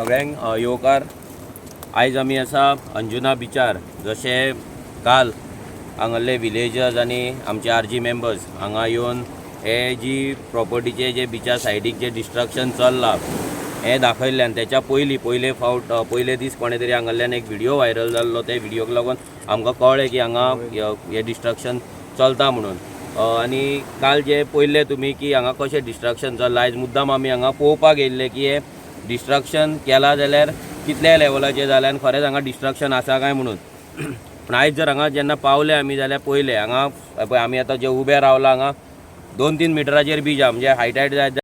सगळ्यांक येवकार. आयज आमी आसा अंजुना बिचार. जशें काल हांगल्ले विलेजर्स आनी आमचे आरजी मेंबर्स हांगा येवन हे जी प्रॉपर्टीचे जे बिचा सायडीक जे डिस्ट्रक्शन चल्लां हें दाखयल्लें. आनी तेच्या पयलीं पयले फावट पयले दीस कोणें तरी हांगल्ल्यान एक व्हिडियो व्हायरल जाल्लो. ते व्हिडियोक लागून आमकां कळ्ळें की हांगा हें डिस्ट्रक्शन चलता म्हणून. आनी काल जे पयल्ले तुमी की हांगा कशें डिस्ट्रक्शन चल्लां, आयज मुद्दाम आमी हांगा पळोवपाक येयल्ले की हें डिस्ट्रक्शन केलां जाल्यार कितल्या लेवलाचेर जालें आनी खरेंच हांगा डिस्ट्रक्शन आसा काय म्हणून. पूण आयज जर हांगा जेन्ना पावले आमी जाल्यार पयलें हांगा पळय आमी आतां जे उबे रावला हांगा 2-3 मिटराचेर बीच आहा. म्हणजे हायटायट जायत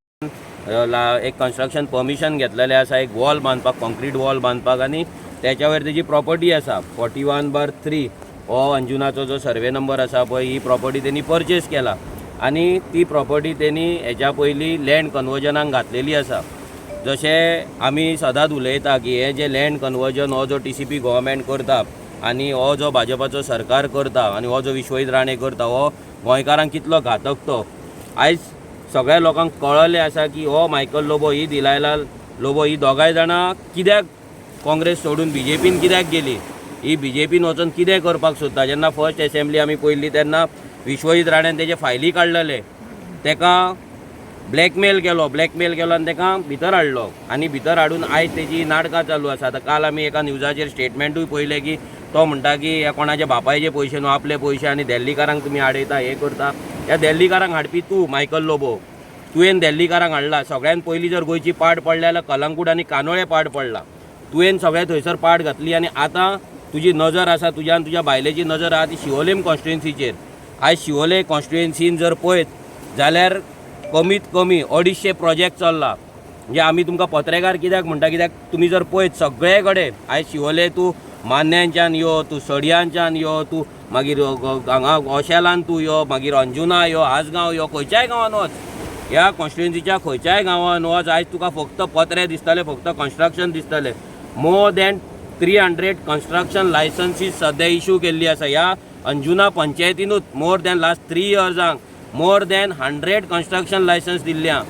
एक कन्स्ट्रक्शन परमिशन घेतलेलें आसा एक वॉल बांदपाक, कॉन्क्रीट वॉल बांदपाक. आनी तेच्या वयर तेजी प्रॉपर्टी आसा 41/3 हो अंजुनाचो जो सर्वे नंबर आसा पळय, ही प्रॉपर्टी तेणी परचेस केला आनी ती प्रॉपर्टी तेणी हेच्या पयलीं लँड कन्वर्जनाक घातलेली आसा. जशें आमी सदांच उलयता की हें जें लँड कन्वर्जन हो जो टीसीपी गव्हर्मेंट करता आनी हो जो भाजपाचो सरकार करता आनी हो जो विश्वजीत राणे करता, हो गोंयकारांक कितलो घातक तो आयज सगळ्या लोकांक कळ्ळें आसा की हो मायकल लोबो, ही दिलायला लोबो, ही दोगांय जाणां कित्याक काँग्रेस सोडून बीजेपीन कित्याक गेली, ही बीजेपीन वचून कितें करपाक सोदता. जेन्ना फर्स्ट एसेंब्ली आमी पळयल्ली तेन्ना विश्वजीत राणेन तेजे फायली काडलेले, तेका ब्लॅकमेल केलो, ब्लॅकमेल केलो आनी तेका भितर हाडलो आनी भितर हाडून आयज तेजी नाटकां चालू आसा. आतां काल आमी एका न्यूजाचेर स्टेटमेंटूय पळयलें की तो म्हणटा की ह्या कोणाच्या बापायचे पयशे न्हू, आपले पयशे आनी दिल्लीकारांक तुमी हाडयता, हें करता. ह्या दिल्लीकारांक हाडपी तूं मायकल लोबो. तुवें दिल्लीकारांक हाडला. सगळ्यान पयलीं जर गोंयची पाड पडल्या जाल्यार कलंगूट आनी कानोळे पाड पडला. तुवें सगळें थंयसर पाड घातली आनी आतां तुजी नजर आसा, तुज्या आनी तुज्या बायलेची नजर आहा ती शिवोलेम कॉन्स्टिट्युएन्सीचेर. आयज शिवोले कॉन्स्टिट्युएन्सीन जर पळयत जाल्यार कमीत कमी 250 प्रोजेक्ट चल्ला. म्हणजे आमी तुमकां पत्रेकार कित्याक म्हणटा, कित्याक तुमी जर पळयत सगळे कडेन आयज शिवोले तूं मान्यांच्यान यो, तूं सडयांच्यान यो, तूं मागीर हांगा ओशेलान तूं यो, मागीर अंजुना यो, आजगांव यो, खंयच्याय गांवान वच, ह्या कॉन्स्टिट्युएन्सीच्या खंयच्याय गांवान वच, आयज तुका फक्त पत्रे दिसतले, फक्त कन्स्ट्रक्शन दिसतले. More than 300 construction licenses सद्या इशू केल्ली आसा ह्या अंजुना पंचायतीनूच. मोर दॅन लास्ट 3 इयर्सांक more than 100 construction license दिल्ली आहा.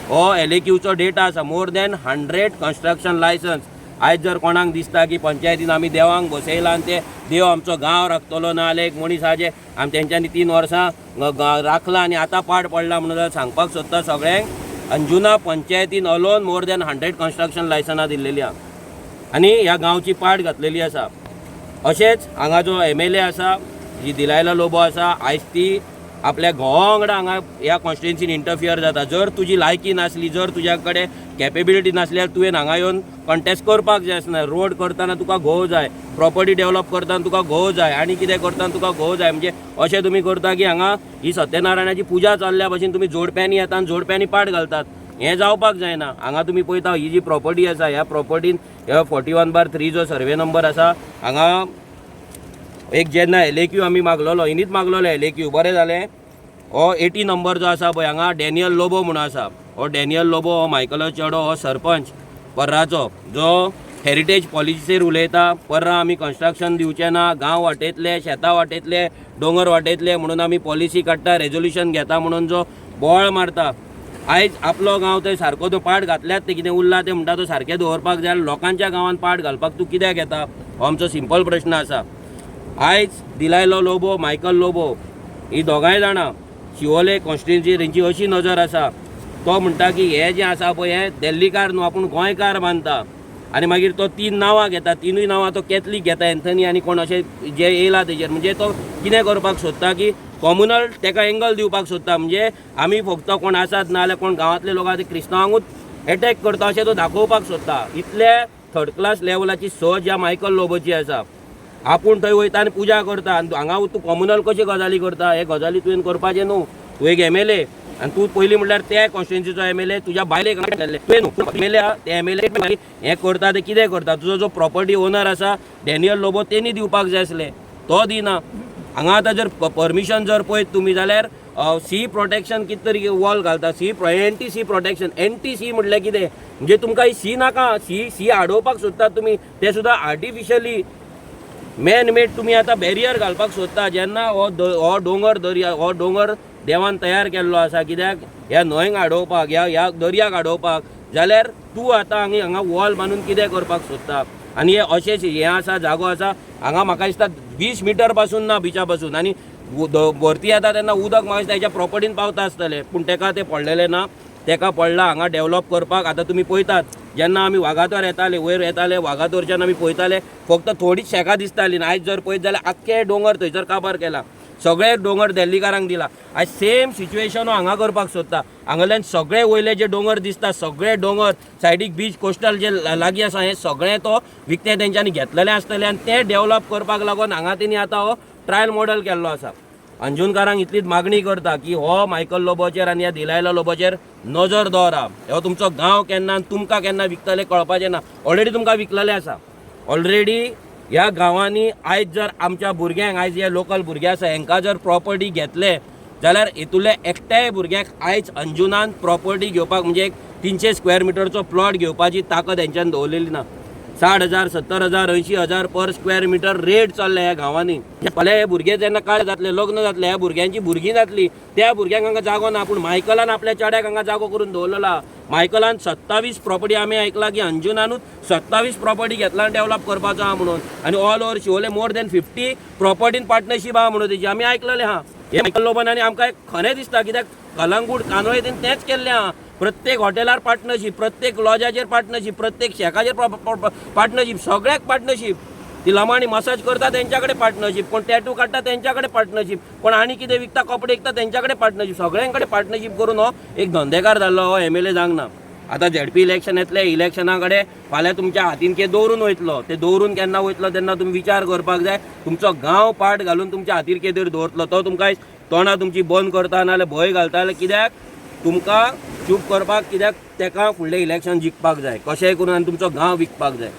हो एलएक्यूचो डेटा आसा, more than 100 construction license. आयज जर कोणाक दिसता की पंचायतीन आमी देवांक बसयला आनी ते देव आमचो गांव राखतलो, ना जाल्यार एक मनीस आहा जे आमी तेंच्यांनी 3 वर्सां राखला आनी आतां पाड पडला म्हणून, जाल्यार सांगपाक सोदता सगळ्यांक, अंजुना पंचायतीन alone more than 100 construction लायसनां दिल्लेली आहा आनी ह्या गांवची पाड घातलेली आसा. अशेंच हांगा जो एमएलए आसा, जी दिलायला लोबो आसा, आयज ती आपल्या घोवा वांगडा हांगा ह्या कॉन्स्टिट्युएन्सीन इंटरफियर जाता. जर तुजी लायकी नासली, जर तुज्या कडेन कॅपेबिलिटी नासली जाल्यार तुवें हांगा येवन कंटेस्ट करपाक जाय आसना. रोड करतना तुका घोव जाय, प्रॉपर्टी डेवलप करतना तुका घोव जाय आनी कितें करतना तुका घोव जाय. म्हणजे अशें तुमी करता की हांगा ही सत्यनारायणाची पुजा चल्ल्या भशेन तुमी जोडप्यांनी येता आनी जोडप्यांनी पाट घालतात. हें जावपाक जायना. हांगा तुमी पळयता, ही जी प्रॉपर्टी आसा, ह्या प्रॉपर्टीन ह्या 41/3 जो सर्वे नंबर आसा, हांगा एक जेन्ना एलएक्यू आमी मागलोलो, हिनीच मागलोलो एलएक्यू, बरें जालें. हो 80 नंबर जो आसा पळय, हांगा डॅनियल लोबो म्हणून आसा. हो डॅनियल लोबो हो मायकलो चेडो, हो सरपंच पर्राचो, जो हेरिटेज पॉलिसीचेर उलयता. पर्रा आमी कन्स्ट्रक्शन दिवचे ना, गांव वाटेतले, शेतां वाटेतले, दोंगर वाटेतले म्हणून आमी पॉलिसी काडटा, रेजोल्युशन घेता म्हणून जो बोवाळ मारता. आयज आपलो गांव थंय सारको तो पाट घातल्यात, ते कितें उरला ते म्हणटा तो सारकें दवरपाक जाय. लोकांच्या गांवांत पाट घालपाक तूं कित्याक येता, हो आमचो सिंपल प्रश्न आसा. आयज दिलायलो लोबो, मायकल लोबो ही दोगांय जाणां शिवोले कॉन्स्टिट्युएन्सी तेंची अशी नजर आसा. तो म्हणटा की हे जें आसा पळय हें दिल्लीकार न्हू, आपूण गोंयकार मानता. आनी मागीर तो 3 नांवां घेता, तिनूय नांवां तो कॅथलीक घेता, एन्थनी आनी कोण अशें जे येयला तेजेर. म्हणजे तो कितें करपाक सोदता की कॉम्युनल तेका एंगल दिवपाक सोदता. म्हणजे आमी फक्त कोण आसात ना जाल्यार कोण गांवांतले लोक आसा ते क्रिस्तांवांकूच एटॅक करता अशें तो दाखोवपाक सोदता. इतले थर्ड क्लास लेवलाची सज ह्या मायकल लोबोची आसा. आपूण थंय वयता आनी पुजा करता आनी हांगा तूं कॉम्युनल कशी गजाली करता? हे गजाली तुवें करपाचें न्हू. तूं एक एमएलए आनी तूं पयलीं म्हणल्यार त्या कॉन्स्टिट्युएन्सीचो एमएलए, तुज्या बायलेक तुवें न्हू एमएलए, ते एमएलए हें करता ते कितें करता? तुजो जो प्रॉपर्टी ओनर आसा डॅनियल लोबो, तेणी दिवपाक जाय आसलें, तो दिना. हांगा आतां जर परमिशन जर पळयत तुमी जाल्यार सी प्रोटेक्शन कितें तरी वॉल घालता, sea anti sea protection. Anti sea म्हटल्यार कितें? म्हणजे तुमकां ही सी नाका, सी सी आडोवपाक सोदतात तुमी, ते सुद्दां आर्टिफिशियली मॅन मेड तुमी आतां बॅरियर घालपाक सोदता. जेन्ना हो दोंगर, दर्या, हो दोंगर देवान तयार केल्लो आसा कित्याक? ह्या न्हंयक आडोवपाक, ह्या ह्या दर्याक आडोवपाक. जाल्यार तूं आतां हांगा हांगा वॉल बांदून कितें करपाक सोदता? आनी हे अशेंच हें आसा, जागो आसा हांगा, म्हाका दिसता 20 मिटर पासून ना बिचा पासून. आनी भरती येता तेन्ना उदक म्हाका दिसता हेच्या प्रॉपर्टीन पावता आसतलें, पूण तेका तें पडलेलें ना. तेका पडला हांगा डेवलप करपाक. आतां तुमी पळयतात, जेन्ना आमी वागातोर येताले, वयर येताले, वागातोरच्यान आमी पळयताले, फक्त थोडीच शेकां दिसतालीं. आयज जर पळयत जाल्यार आख्खे दोंगर थंयसर काबार केला, सगळे दोंगर दिल्लीकारांक दिला. आयज सेम सिच्युएशन हांगा करपाक सोदता. हांगाल्यान सगळे वयले जे दोंगर दिसता, सगळे दोंगर सायडीक बीच कोस्टल जे लागीं आसा, हे सगळें तो विकतें तेंच्यांनी घेतलेलें आसतलें आनी तें डेवलप करपाक लागून हांगा तेणी आतां हो ट्रायल मॉडल केल्लो आसा. अंजुनकारांक इतलीच मागणी करता की हो मायकल लोबोचेर आनी ह्या दिलायला लोबोचेर नजर दवरा. हो तुमचो गांव केन्ना आनी तुमकां केन्ना विकतले कळपाचें ना. ऑलरेडी तुमकां विकलेले आसा. ऑलरेडी ह्या गांवांनी आयज जर आमच्या भुरग्यांक, आयज हे लोकल भुरगे आसा, हांकां जर प्रॉपर्टी घेतले जाल्यार हितूंतल्या एकट्याय भुरग्याक आयज अंजुनान प्रॉपर्टी घेवपाक, म्हणजे एक 300 स्क्वेअर मिटरचो प्लॉट घेवपाची ताकद हेंच्यान दवरलेली ना. 60,000, 70,000, 80,000 पर स्क्वेअर मिटर रेट चल्ल्या ह्या गांवांनी. फाल्यां हे भुरगे जेन्ना काळ जातले, लग्न जातले, ह्या भुरग्यांची भुरगीं जातली, त्या भुरग्यांक हांगा जागो ना. पूण मायकलान आपल्या चेड्याक हांगा जागो करून दवरलेलो. मायकलान 27 प्रॉपर्टी, आमी आयकलां की अंजुनानूच 27 प्रॉपर्टी घेतला आनी डेवलप करपाचो आहा म्हणून. आनी all over Siolim more than 50 प्रॉपर्टीन पार्टनरशीप आहा म्हणून तेजी, आमी आयकलेलें आहा. हे मायकल लोबोन आनी आमकां एक खरें दिसता, कित्याक कलंगूट, कांदोळे तेणी तेंच केल्लें आहा. प्रत्येक हॉटेलार पार्टनरशीप, प्रत्येक लॉजाचेर पार्टनरशीप, प्रत्येक शेकाचेर पार्टनरशीप, सगळ्याक पार्टनरशीप. ती लमाणी मसाज करता तेंच्या कडेन पार्टनरशीप, कोण टॅटू काडटा तेंच्या कडेन पार्टनरशीप, कोण आनी कितें विकता, कपडे विकता तेंच्या कडेन पार्टनरशीप, सगळ्यां कडेन पार्टनरशीप करून हो एक धंदेकार जाल्लो हो एमएलए जावंक ना. आतां झेडपी इलेक्शन येतलें, इलेक्शना कडेन फाल्यां तुमच्या हातीन कितें दवरून वयतलो. ते दवरून केन्ना वयतलो तेन्ना तुमी विचार करपाक जाय. तुमचो गांव पाट घालून तुमच्या हातीर कितें तरी दवरतलो तो. तुमकां तोंडां तुमची बंद करता, नाजाल्यार भंय घालता जाल्यार, कित्याक तुमकां चूप करपाक, कित्याक तेका फुडलें इलेक्शन जिखपाक जाय कशेंय करून आनी तुमचो गांव विकपाक जाय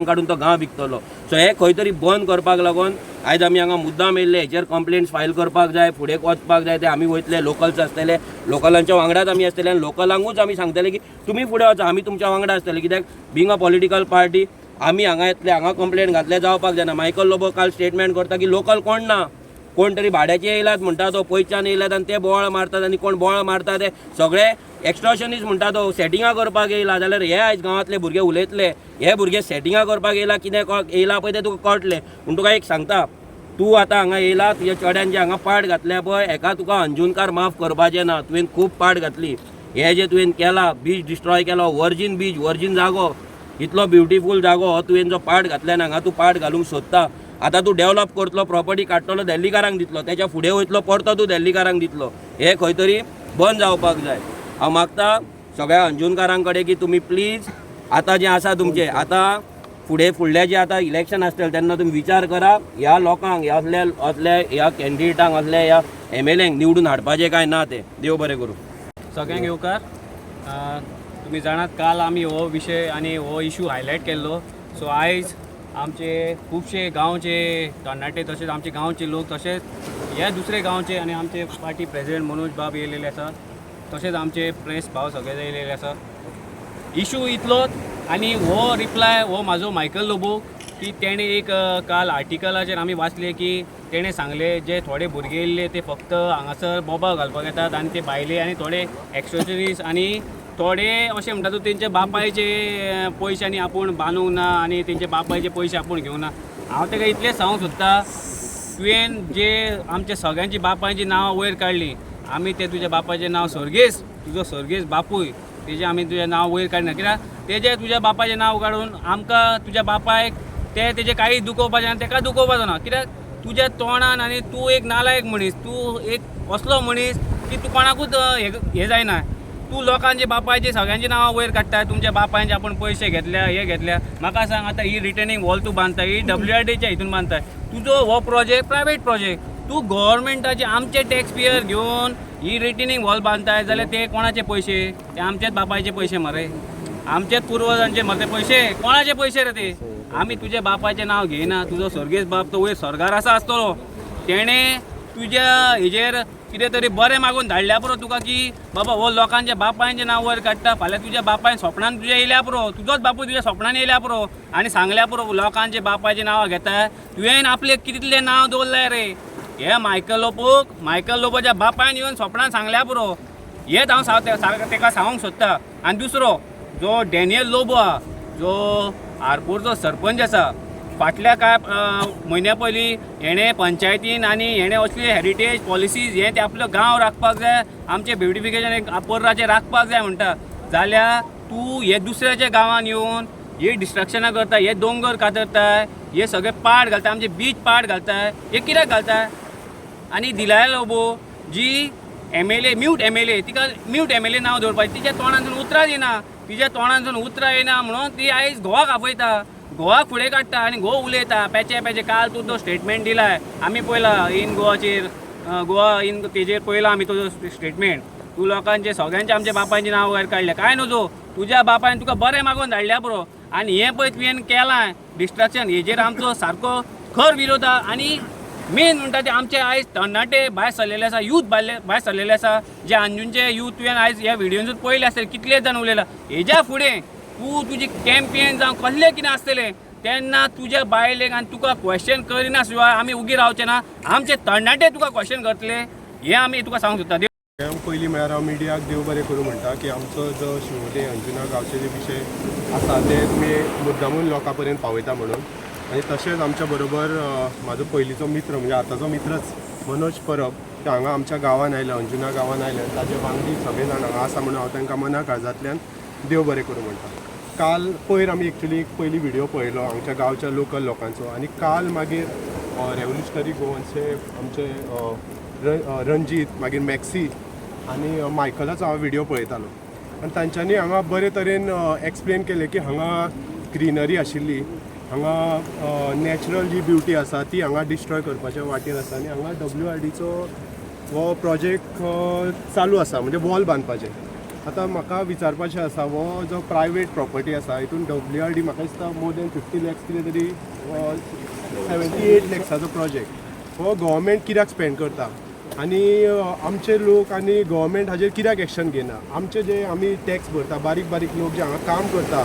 काडून तो गांव विकतलो. सो हें खंय तरी बंद करपाक लागून आयज आमी हांगा मुद्दाम येयल्ले. हेचेर कंप्लेंट्स फायल करपाक जाय, फुडें वचपाक जाय. ते आमी वयतले, लोकल्स आसतले, लोकलांच्या वांगडाच आमी आसतले आनी लोकलांकूच आमी सांगतले की तुमी फुडें वचा, आमी तुमच्या वांगडा आसतले. कित्याक बींग अ पॉलिटिकल पार्टी आमी हांगा येतले, हांगा कंप्लेंट घातले जावपाक जायना. मायकल लोबो काल स्टेटमेंट करता की लोकल कोण ना, कोण तरी भाड्याचे येयलात म्हणटा तो, पयच्यान येयल्यात आनी ते बोवाळ मारतात आनी कोण बोवाळ मारता ते सगळे एक्स्ट्रोशनीस्ट म्हणटा तो, सेटिंगां करपाक येयला. जाल्यार हे आयज गांवांतले भुरगे उलयतले, हे भुरगे सेटिंगां करपाक येयला, कितें येयला पळय तें तुका कळटलें. पूण तुका एक सांगता, तूं आतां हांगा येयला, तुज्या चेड्यान जे हांगा पाट घातल्या पळय, हेका तुका अंजुनकार माफ करपाचें ना. तुवें खूब पाट घातली. हे जे तुवें केला, बीच डिस्ट्रॉय केलो, वर्जीन बीच, वर्जीन जागो, इतलो ब्युटिफूल जागो हो तुवें जो पाट घातल्या हांगा, तूं पाट घालूंक सोदता. आतां तूं डेवलप करतलो, प्रॉपर्टी काडटलो, दिल्लीकारांक दितलो, तेच्या फुडें वयतलो, परतो तूं दिल्लीकारांक दितलो. हें खंय तरी बंद जावपाक जाय. हांव मागता सगळ्या अंजुनकारां कडेन की तुमी प्लीज आतां जें आसा तुमचें, आतां फुडें फुडलें जें आतां इलेक्शन आसतलें तेन्ना तुमी विचार करा, ह्या लोकांक, ह्या असल्या असल्या ह्या कॅन्डिडेटांक, असल्या ह्या एमएलएंक निवडून हाडपाचें काय ना तें. देव बरें करूं. सगळ्यांक येवकार. तुमी जाणात, काल आमी हो विशय आनी हो इशू हायलायट केल्लो. सो आयज आमचे खुबशे गांवचे तरणाटे, तशेंच आमचे गांवचे लोक, तशेंच ह्या दुसरे गांवचे आनी आमचे पार्टी प्रेसिडेंट मनोज बाब येयलेले आसा, तशेंच आमचे प्रेस भाव सगळे येयलेले आसा. इशू इतलोच आनी हो रिप्लाय हो म्हाजो मायकल लोबो की तेणें एक काल आर्टिकलाचेर आमी वाचलें की तेणें सांगलें, जे थोडे भुरगे येयल्ले ते फक्त हांगासर बोबाळ घालपाक येतात आनी ते भायले आनी थोडे एक्स्ट्रोशनीस्ट आनी थोडे अशें म्हणटा तूं तेंच्या बापायचे पयशांनी आपूण बांदूंक ना आनी तेंच्या बापायचे पयशे आपूण घेवंक ना. हांव ताका इतलें सांगूंक सोदता, तुवें जे आमच्या सगळ्यांची बापायची नांवां वयर काडलीं, आमी ते तुज्या बापायचें नांव सर्गेस्त, तुजो सर्गेस्त बापूय, तेजें आमी तुजें नांव वयर काडना. कित्याक तेजें तुज्या बापायचें नांव काडून आमकां तुज्या बापायक ते तेजें कांय दुखोवपाचें आनी तेका दुखोवपाचो ना. कित्याक तुज्या तोंडान आनी तूं एक नालायक मनीस, तूं एक असलो मनीस की तूं कोणाकूच हें हें जायना. तूं लोकांचे बापायचे सगळ्यांची नांवां वयर काडटा, तुमच्या बापायचे आपूण पयशे घेतल्या, हे घेतल्या. म्हाका सांग, आतां ही रिटेनिंग वॉल तूं बांदता, ही डब्ल्यू आर डीच्या हितून बांदता. तुजो हो प्रोजेक्ट प्रायवेट प्रोजेक्ट. तूं गव्हर्मेंटाचे, आमचे टॅक्स पेयर घेवन ही रिटेनिंग वॉल बांदताय जाल्यार ते कोणाचे पयशे? ते आमच्याच बापायचे पयशे मरे, आमच्याच पुर्वजांचे मरे ते पयशे. कोणाचे पयशे रे ते? आमी तुज्या बापायचें नांव घेयना. तुजो सर्गेस्त बाप तो वयर स्वर्गार आसा आसतलो, तेणें तुज्या हेजेर कितें तरी बरें मागून धाडल्या पुरो तुका की बाबा हो लोकांच्या बापायचें नांव वयर काडटा. फाल्यां तुज्या बापायन सोपणान तुज्या येयल्या पुरो, तुजोच बापूय तुज्या सोपणान येयल्या पुरो आनी सांगल्या पुरो, लोकांच्या बापायचें नांवां घेता. तुवें आपलें कितलें नांव दवरलें रे? हे मायकल लोबोक, मायकल लोबोच्या बापायन येवन सोपणान सांगल्या पुरो. हेच हांव तेका सांगूंक सोदता. आनी दुसरो जो डॅनियल लोबो आहा, जो आरपोरचो सरपंच आसा, फाटल्या कांय म्हयन्या पयलीं हेणें पंचायतीन आनी हेणें असली हेरिटेज पॉलिसीज हें ते आपलो गांव राखपाक जाय, आमचें ब्युटिफिकेशन पर्राचें राखपाक जाय म्हणटा, जाल्यार तूं हे दुसऱ्याच्या गांवान येवन हे डिस्ट्रक्शनां करता, हे दोंगर कातरताय, हे सगळे पाड घालता, आमचे बीच पाड घालताय, हे कित्याक घालताय? आनी दिलाय लोबो जी MLA, mute MLA, तिका म्यूट MLA नांव दवरपाचें, तिच्या तोंडांतसून उतरां येना, तिच्या तोंडांतसून उतरां येना म्हणून ती आयज घोवाक आपयता, घोवाक फुडें काडटा आनी घोव उलयता पेचे पेचे. काल तूं तो स्टेटमेंट दिलाय, आमी पळयला इन गोवाचेर, गोवा इन तेजेर पळयला आमी तुजो स्टेटमेंट. तूं लोकांचे सगळ्यांचे आमच्या बापायचें नांव वयर काडलें, कांय नजो, तुज्या बापायन तुका बरें मागून धाडल्या पुरो. आनी हें पळय तुवें केलां डिस्ट्रक्शन, हेजेर आमचो सारको खर विरोध आहा. आनी मेन म्हणटा ते आमचे आयज तरणाटे भायर सरलेले आसा, यूथ भायर सरलेले आसा, जे अंजूनचे यूथ तुवें आयज ह्या व्हिडियोन पळयले आसतले, कितले जाण उलयला. हेज्या फुडें तूं तुजी कॅम्पेन जावं कसलें कितें आसतलें तेन्ना तुज्या बायलेक आनी तुका क्वेश्चन करिना शिवाय आमी उगी रावचे ना. आमचे तरणाटे तुका क्वेश्चन करतले हें आमी तुका सांगूंक सोदता. पयलीं म्हळ्यार हांव मिडियाक देव बरें करूं म्हणटा की आमचो जो शिवोले अंजुना गांवचे जे विशय आसा ते तुमी मुद्दामून लोकां पर्यंत पावयता म्हणून. आनी तशेंच आमच्या बरोबर म्हाजो पयलींचो मित्र म्हणजे आतांचो मित्रच मनोज परब, ते हांगा आमच्या गांवान आयले, अंजुना गांवान आयले, ताजे वांगडी सगळे जाण हांगा आसा म्हणून हांव तांकां मना काळजांतल्यान देव बरें करूं म्हणटा. काल पयर आमी एक्चुली एक पयली व्हिडियो पळयलो हांगच्या गांवच्या लोकल लोकांचो, आनी काल मागीर रेवोल्युशनरी गोवन्सचे आमचे रंजीत, मागीर मॅक्सी आनी मायकलाचो हांव व्हिडियो पळयतालो, आनी तांच्यांनी हांगा बरे तरेन एक्सप्लेन केलें की हांगा ग्रिनरी आशिल्ली, हांगा नॅचरल जी ब्युटी आसा ती हांगा डिस्ट्रॉय करपाच्या वाटेर आसा, आनी हांगा WRDचो हो प्रोजेक्ट चालू आसा, म्हणजे वॉल बांदपाचें. आतां म्हाका विचारपाचें आसा, हो जो प्रायवेट प्रॉपर्टी आसा हितून WRD म्हाका दिसता मोर दॅन 50 लॅक्स कितें तरी 78 लॅक्साचो प्रोजेक्ट हो गव्हर्मेंट कित्याक स्पेंड करता, आनी आमचे लोक आनी गव्हर्मेंट हाजेर कित्याक एक्शन घेयना? आमचे जे आमी टॅक्स भरता, बारीक बारीक लोक जे हांगा काम करता,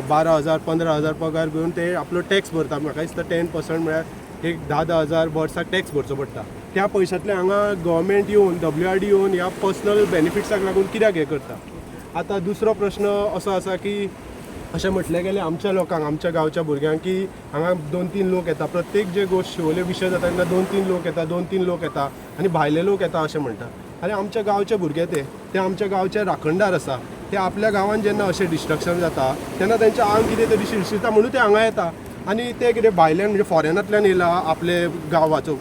12,000 15,000 पगार घेवन ते आपलो टॅक्स भरता. म्हाका दिसता 10% म्हळ्यार एक 10-10 हजार वर्साक टॅक्स भरचो पडटा. त्या पयशांतले हांगा गव्हर्मेंट येवन WRD येवन ह्या पर्सनल बेनिफिट्साक लागून कित्याक हें करता? आतां दुसरो प्रश्न असो आसा की अशें म्हटलें गेल्यार आमच्या लोकांक, आमच्या गांवच्या भुरग्यांक की हांगा 2-3 लोक येता, प्रत्येक जे गोश्ट शिवोले विशय जाता तेन्ना 2-3 लोक येता, 2-3 लोक येता आनी भायले लोक येता अशें म्हणटा. आनी आमच्या गांवचे भुरगे ते आमच्या गांवचे राखणदार आसा, ते आपल्या गांवांत जेन्ना अशें डिस्ट्रक्शन जाता तेन्ना तेंच्या आंग कितें तरी शिरशिरता म्हणून ते हांगा येता. आनी ते कितें भायल्यान म्हणजे फॉरेनांतल्यान येयला आपले गांवाचो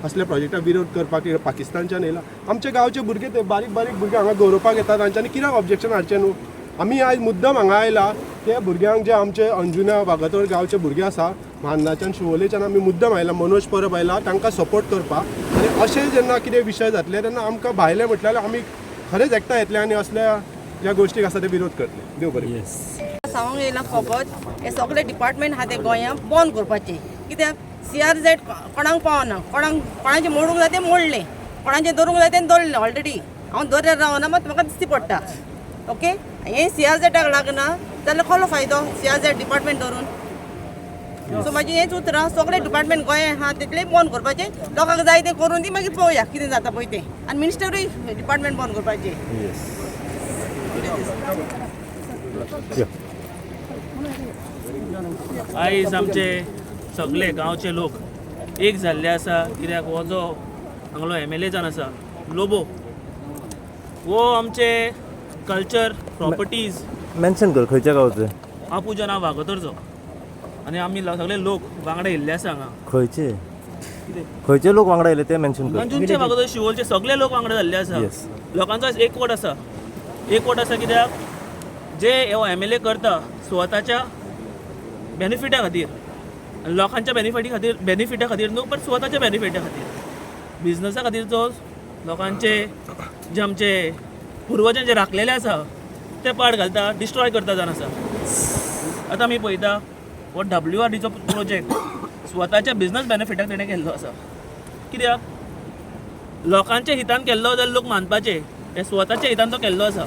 असल्या प्रोजेक्टाक विरोध करपाक पाकिस्तानच्यान येयला? आमच्या गांवचे भुरगे ते बारीक बारीक भुरगे हांगा गरोवपाक येता, तांच्यांनी कित्याक ऑब्जेक्शन हाडचें न्हू? आमी आयज मुद्दम हांगा आयला ते भुरग्यांक जे आमचे अंजुना वागातोर गांवचे भुरगे आसा, मांदाच्यान शिवोलेच्यान आमी मुद्दम आयला, मनोज परब आयला तांकां सपोर्ट करपाक. आनी अशें जेन्ना कितें विशय जातले तेन्ना आमकां भायले म्हटल्यार आमी खरेंच एकठांय येतले आनी असल्या ज्या गोश्टीक आसा ते विरोध करतले. देव बरें. सांगूंक येयला फकत हे सगळे डिपार्टमेंट आहा ते गोंयांत बंद करपाचे, कित्याक CRZ कोणाक पावना, कोणाक कोणाचें मोडूंक जाय तें मोडलें, कोणाचें दवरूंक जाय तें दवरलें. ऑलरेडी हांव दर्यार रावना, मात म्हाका दिसती पडटा. ओके, हें CRZाक लागना जाल्यार कसलो फायदो CRZ department दवरून? सो म्हाजी हेंच उतरां, सगळे डिपार्टमेंट गोंयांत आहा तितलें बंद करपाचें, लोकांक जाय तें करून दी, मागीर पळोवया कितें जाता पळय तें. आनी मिनिस्टरूय डिपार्टमेंट बंद करपाचें. आयज आमचे सगळे गांवचे लोक एक जाल्ले आसा, कित्याक हो जो हांगलो MLA जावन आसा लोबो, हो आमचे कल्चर प्रॉपर्टीज मेन्शन कर खंयच्या गांवचे. हांव पुजन, हांव वागोतरचो, आनी आमी सगळे लोक वांगडा येयल्ले आसा हांगा. खंयचे खंयचे लोक वांगडा येयले ते मेन्शन कर. अंजूनचे वागोतर शिवोलचे सगळे लोक वांगडा जाल्ले आसा. लोकांचो आयज एकवट आसा, एकवट आसा कित्याक जे हो MLA करता स्वताच्या बेनिफिटा खातीर, लोकांच्या बेनिफिटी खातीर, बेनिफिटा खातीर न्हू, बट स्वताच्या बेनिफिटा खातीर, बिजनसा खातीर जो लोकांचे जे आमचे पुर्वजांचे जे राखलेले आसा ते पाड घालता, डिस्ट्रॉय करता जावन आसा. आतां आमी पळयता हो WRDचो प्रोजेक्ट स्वताच्या बिजनस बेनिफिटाक तेणें केल्लो आसा, कित्याक लोकांच्या हितान केल्लो जाल्यार लोक मानपाचे, हे स्वताच्या हितान तो केल्लो आसा.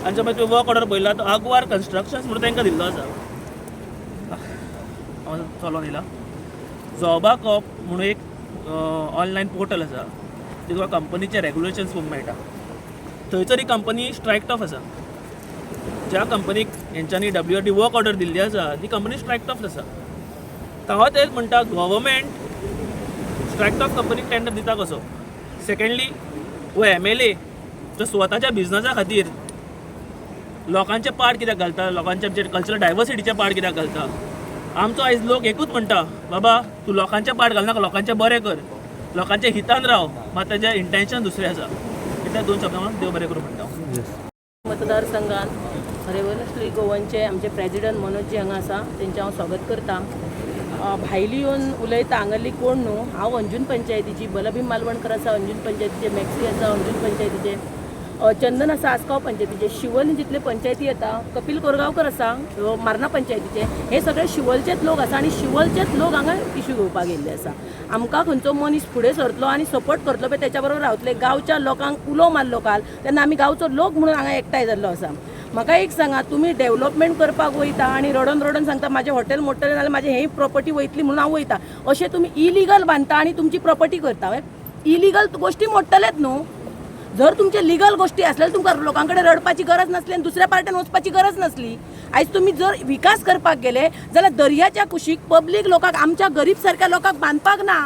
आनी जो मागीर वर्क ऑर्डर पळयला तो आगवार कन्स्ट्रक्शन्स म्हणून तांकां दिल्लो आसा. हांव चलोन येयला. जोबा कॉप म्हणून एक ऑनलायन पोर्टल आसा, ते तुका कंपनीचे रेगुलेशन्स पळोवंक मेळटा. थंयसर ही कंपनी स्ट्रायक्ड ऑफ आसा. ज्या कंपनीक हेंच्यांनी WRD work order दिल्ली आसा ती कंपनी स्ट्रायक्ड ऑफ आसा. हांव तेच म्हणटा, गव्हर्मेंट स्ट्रायक्ड ऑफ कंपनीक टेंडर दिता कसो? सेकेंडली, हो MLA जो स्वताच्या बिजनसा खातीर लोकांचे पाड कित्याक घालता, लोकांचे आमचे कल्चरल डायवर्सिटीचे पाड कित्याक घालता? आमचो आयज लोक एकूच म्हणटा, बाबा तूं लोकांचे पाड घालनाका, लोकांचें बरें कर, लोकांच्या हितान राव. मात तेजें इंटेन्शन दुसरें आसा. इतल्या दोन शब्दां म्हणून देव बरें करूं म्हणटा. मतदारसंघात रेवोल्युशनरी गोवनचे आमचे प्रेजिडंट मनोज जी हांगा आसा, तेंचें हांव स्वागत करता. भायली येवन उलयता हांगासरली कोण न्हू. हांव अंजून पंचायतीची, बलभीम मालवणकर आसा अंजून पंचायतीचे, मॅक्सी आसा अंजून पंचायतीचे, चंदन आसा आसगांव पंचायतीचे, शिवल जितले पंचायती येता, कपिल कोरगांवकर आसा मार्ना पंचायतीचे, हे सगळे शिवलचेच लोक आसा आनी शिवलचेच लोक हांगा इशू घेवपाक येयल्ले आसा. आमकां खंयचो मनीस फुडें सरतलो आनी सपोर्ट करतलो पळय तेच्या बरोबर रावतले. गांवच्या लोकांक उलो मारलो काल तेन्ना आमी गांवचो लोक म्हणून हांगा एकठांय जाल्लो आसा. म्हाका एक सांगा, तुमी डेव्हलपमेंट करपाक वयता आनी रडोन रडोन सांगता म्हाजें हॉटेल मोडटलें जाल्यार म्हाजें हें प्रॉपर्टी वयतली म्हणून हांव वयता, अशें तुमी इलिगल बांदता आनी तुमची प्रॉपर्टी करता. इलिगल गोश्टी मोडटलेच न्हू. जर तुमचे लिगल गोश्टी आसल्यार तुमकां लोकां कडेन रडपाची गरज नासली आनी दुसऱ्या पार्ट्यान वचपाची गरज नासली. आयज तुमी जर विकास करपाक गेले जाल्यार दर्याच्या कुशीक पब्लीक लोकांक, आमच्या गरीब सारक्या लोकांक बांदपाक ना,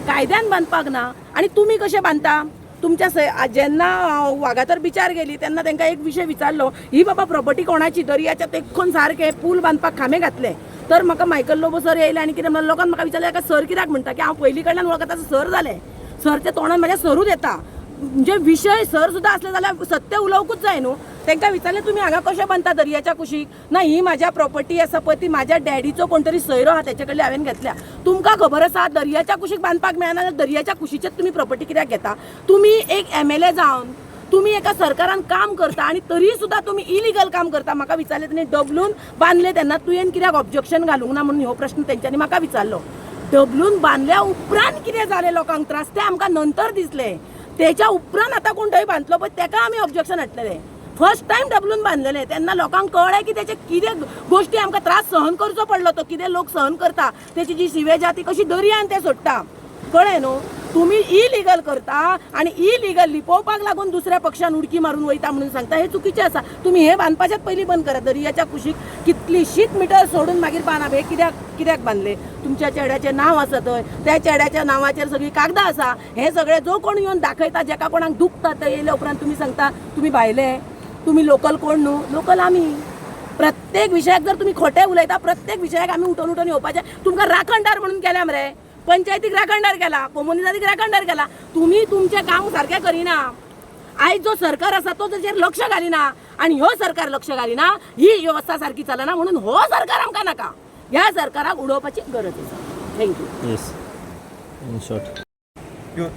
कायद्यान बांदपाक ना, आनी तुमी कशें बांदता? तुमच्या जेन्ना वागातर बिचार गेली तेन्ना तांकां एक विशय विचारलो, ही बाबा प्रॉपर्टी कोणाची? दर्याच्या तेंकून सारकें पूल बांदपाक खांबे घातले. तर म्हाका मायकल लोबो सर येयले आनी कितें म्हणलें, लोकांक म्हाका विचारलें एका सर कित्याक म्हणटा की हांव पयलीं कडल्यान वळखता सर जालें, सरच्या तोंडान म्हाज्या सरूच येता. म्हणजे विशय सर सुद्दां आसले जाल्यार सत्य उलोवंकूच जाय न्हू. तांकां विचारलें तुमी हांगा कशें बांदता दर्याच्या कुशीक? ना, ही म्हाज्या प्रॉपर्टी आसा पळय ती म्हाज्या डॅडीचो कोण तरी सोयरो आहा तेचे कडल्यान हांवें घेतल्या. तुमकां खबर आसा दर्याच्या कुशीक बांदपाक मेळना जाल्यार दर्याच्या कुशीचेच तुमी प्रॉपर्टी कित्याक घेता? तुमी एक MLA जावन तुमी एका सरकारान काम करता आनी तरी सुद्दां तुमी इलिगल काम करता. म्हाका विचारलें तेणी डबलून बांदले तेन्ना तुवें कित्याक ऑब्जेक्शन घालूंक ना म्हणून हो प्रश्न तेंच्यांनी म्हाका विचारलो. डबलून बांदल्या उपरांत कितें जालें लोकांक त्रास ते आमकां नंतर दिसले. तेच्या उपरांत आतां कोण थंय बांदतलो पळय तेका आमी ऑब्जेक्शन हाडटले. फर्स्ट टायम डबलून बांदलेले तेन्ना लोकांक कळ्ळें की तेचे कितें गोश्टी आमकां त्रास सहन करचो पडलो, तो कितें लोक सहन करता, तेची जी सिवेज आहा ती कशी दर्यान ते सोडटा. कळ्ळें न्हू? तुमी इलिगल करता आनी इलिगल लिपोवपाक लागून दुसऱ्या पक्षान उडकी मारून वयता म्हणून सांगता, हें चुकीचें आसा. तुमी हें बांदपाचेंच पयलीं बंद करात. दर्याच्या कुशीक कितलीशीच मिटर सोडून मागीर बांदप, हें कित्याक कित्याक बांदले? तुमच्या चेड्याचें नांव आसा थंय, त्या चेड्याच्या नांवाचेर सगळीं कागदां आसा. हें सगळें जो कोण येवन दाखयता, जेका कोणाक दुखता ते येयल्या उपरांत तुमी सांगता तुमी भायले, तुमी लोकल कोण न्हू. लोकल आमी. प्रत्येक विशयाक जर तुमी खोटें उलयता, प्रत्येक विशयाक आमी उठोवन उठोवन येवपाचें. तुमकां राखणदार म्हणून केल्या मरे, पंचायतीक राखणदार केला, कोमुनिदादीक राखणदार केला, तुमी तुमचें काम सारकें करिना. आयज जो सरकार आसा तो ताचेर लक्ष घालिना आनी ह्यो सरकार लक्ष घालिना, ही वेवस्था सारकी चलना म्हणून हो सरकार आमकां नाका. ह्या सरकाराक उडोवपाची गरज आसा. Thank you. Yes, in short.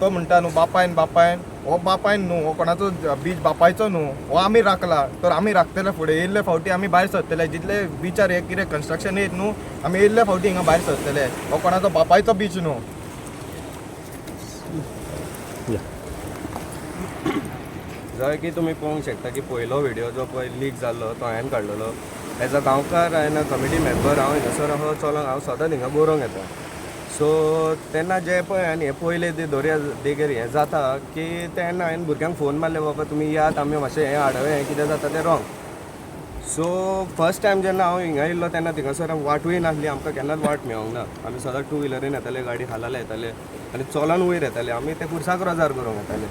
तो म्हणटा न्हू बापायन बापायन, हो बापायन न्हू, हो कोणाचो बीच बापायचो न्हू, हो आमी राखला तर आमी राखतले. फुडें येयल्ले फावटी आमी भायर सरतले, जितले बिचार हे कितें कन्स्ट्रक्शन येयत न्हू, आमी येयल्ले फावटी हिंगा भायर सरतले. हो कोणाचो बापायचो बीच न्हू. जंय की तुमी पळोवंक शकता की पयलो व्हिडियो जो पळय लीक जाल्लो तो हांवें काडलेलो. एज अ गांवकार हांवें कमिटी मेंबर हांव हिंगासर आहो चलोन हांव सदांच हिंगा बरोवंक येता. सो तेन्ना जे पळय हांवें हें पयलें ते दर्या देगेर हें जाता की तेन्ना हांवें भुरग्यांक फोन मारले, बाबा तुमी येयात, आमी मातशें हें आडवे हें कितें जाता तें wrong. सो फर्स्ट टायम जेन्ना हांव हिंगा येयल्लो तेन्ना थिंगासर वाटूय नासली, आमकां केन्नाच वाट मेळोंक ना. आमी सदांच टू व्हिलरीन येताले, गाडी खाला येताले आनी चलोन वयर येताले, आमी ते खुर्साक रोजार करूंक येताले.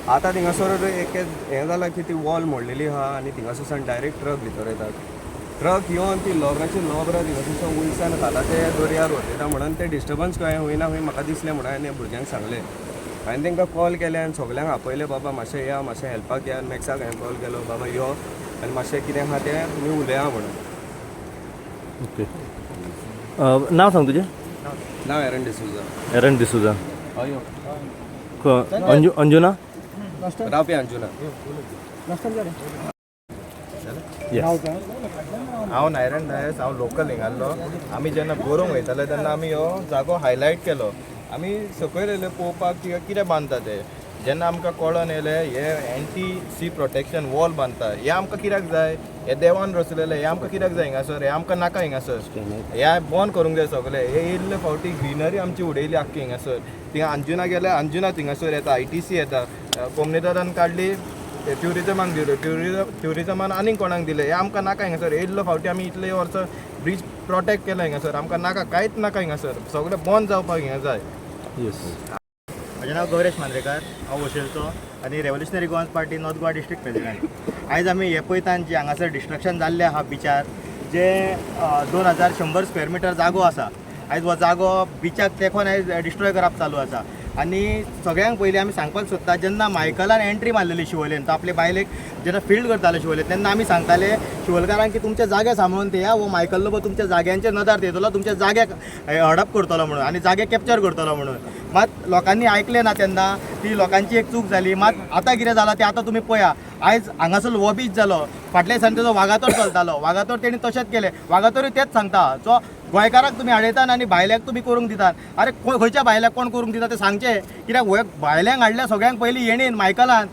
आतां थिंगासर एक हें जालां की ती वॉल मोडलेली आहा आनी थिंगासरसान डायरेक्ट ट्रक भितर येतात. ट्रक येवन ती लोबराची लोबरां थिंगासरसान वयल्यान खाला ते दर्यार वतयता म्हणून ते डिस्टर्बन्स कळ्ळें वयना खंय म्हाका दिसलें म्हणून हांवें भुरग्यांक सांगलें. हांवें तांकां कॉल केले आनी सगल्यांक आपयलें, बाबा मातशें या, मातशें हेल्पाक या. मॅक्साक हांवें कॉल केलो, बाबा यो आनी मातशें कितें आहा तें तुमी उलया म्हणून. ओके, नांव सांग तुजें. नांव एरन डिसुजा. एरन डिसुजा. अंजुना रावपी अंजुना. येस. हांव नायरन डायस, हांव लोकल हिंगासलो. आमी जेन्ना बरोवंक वयताले तेन्ना आमी हो जागो हायलायट केलो. आमी सकयल येयले पळोवपाक की कितें बांदता ते. जेन्ना आमकां कळोन येयलें हे एंटी सी प्रोटेक्शन वॉल बांदता, हें आमकां कित्याक जाय? हे देवान रचलेलें, हें आमकां कित्याक जाय हिंगासर? हें आमकां नाका हिंगासर, हें बंद करूंक जाय सगळें. हे येयल्ले फावटी ग्रिनरी आमची उडयली आख्खी हिंगासर. थिंगा अंजुना गेल्यार अंजुना थिंगासर येता, ITC येता, कोमनेदारान काडली ट्युरिजमाक दिले, ट्युरिजमान आनीक कोणाक दिले, हें आमकां नाका हिंगासर. येयल्लो फावटी आमी इतले वर्सां ब्रीज प्रोटेक्ट केला हिंगासर, आमकां नाका, कांयच नाका हिंगासर, सगळें बंद जावपाक हिंगा जाय. येस. म्हजें नांव गौरेश मांद्रेकार, हांव वशेलचो आनी Revolutionary Goans Party North Goa district president. आयज आमी हे पळयतान जी हांगासर डिस्ट्रक्शन जाल्लें आहा बिचार, जे 2100 स्क्वेअर मिटर जागो आसा, आयज हो जागो बिचाक तेंकोन आयज डिस्ट्रॉय करप चालू आसा. आनी सगळ्यांक पयलीं आमी सांगपाक सोदता, जेन्ना मायकलान एंट्री मारलेली शिवोलेन, तो आपले बायलेक जेन्ना फिल्ड करताले शिवोले, तेन्ना आमी सांगताले शिवोलकारांक की तुमच्या जागे सांबाळून तेया, हो मायकल लोबो तुमच्या जाग्यांचेर नदर दितलो, तुमच्या जाग्याक हडप करतलो म्हणून आनी जागे कॅप्चर करतलो म्हणून. मात लोकांनी आयकलें ना तेन्ना, ती लोकांची एक चूक जाली. मात आतां कितें जालां तें आतां तुमी पळया. आयज हांगासर हो बीच जालो, फाटल्या दिसांनी तेजो वागातोर चलतालो, वागातोर तेणी तशेंच केलें. वागातोरूय तेंच सांगता, जो गोंयकाराक तुमी हाडयतात आनी भायल्याक तुमी करूंक दितात. आरे, खंयच्या भायल्याक कोण करूंक दिता तें सांगचें, कित्याक हो भायल्यांक हाडल्या सगळ्यांक पयलीं येणेन मायकलान.